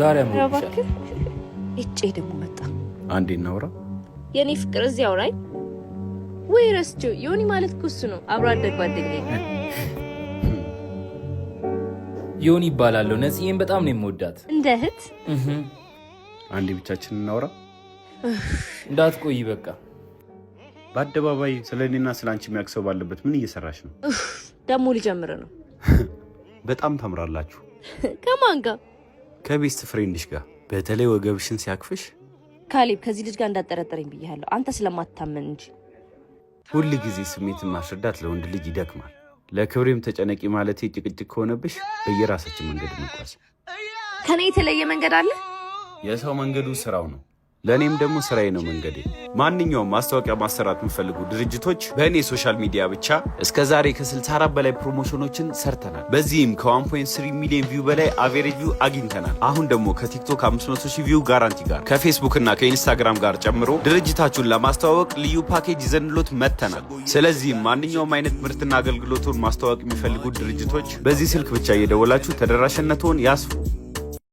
ዛሬ አምሮብሻል። እባክህ እጬ ደግሞ መጣ። አንዴ እናውራ። የኔ ፍቅር እዚያው ላይ ወይ ረስቼው። ዮኒ ማለት እኮ እሱ ነው፣ አብሮ አደግ ጓደኛዬ። ዮኒ ይባላለሁ። ነጽዬን በጣም ነው የምወዳት። እንደ እህት። አንዴ ብቻችን እናውራ። እንዳትቆይ በቃ። በአደባባይ ስለ እኔና ስለ አንቺ የሚያውቅ ሰው ባለበት ምን እየሰራሽ ነው? ደግሞ ሊጀምር ነው። በጣም ታምራላችሁ። ከማን ጋር? ከ best friend ሽ ጋር፣ በተለይ ወገብሽን ሲያቅፍሽ። ካሌብ፣ ከዚህ ልጅ ጋር እንዳጠረጠረኝ ብያለሁ። አንተ ስለማትታመን እንጂ። ሁል ጊዜ ስሜትን ማስረዳት ለወንድ ልጅ ይደክማል። ለክብሬም ተጨነቂ ማለቴ ጭቅጭቅ ከሆነብሽ በየራሳችን መንገድ እንጓዝ። ከኔ የተለየ መንገድ አለ? የሰው መንገዱ ስራው ነው። ለእኔም ደግሞ ስራዬ ነው መንገዴ። ማንኛውም ማስታወቂያ ማሰራት የምፈልጉ ድርጅቶች በእኔ social media ብቻ እስከ ዛሬ ከ64 በላይ promotion ኦችን ሰርተናል። በዚህም ከ1.3 ሚሊዮን view በላይ average view አግኝተናል። አሁን ደግሞ ከቲክቶክ 500 ሺህ view guarantee ጋር፣ ከፌስቡክ እና ከኢንስታግራም ጋር ጨምሮ ድርጅታችሁን ለማስተዋወቅ ልዩ ፓኬጅ ይዘንሎት መጥተናል። ስለዚህም ማንኛውም አይነት ምርትና አገልግሎቱን ማስተዋወቅ የሚፈልጉ ድርጅቶች በዚህ ስልክ ብቻ እየደወላችሁ ተደራሽነትዎን ያስፉ።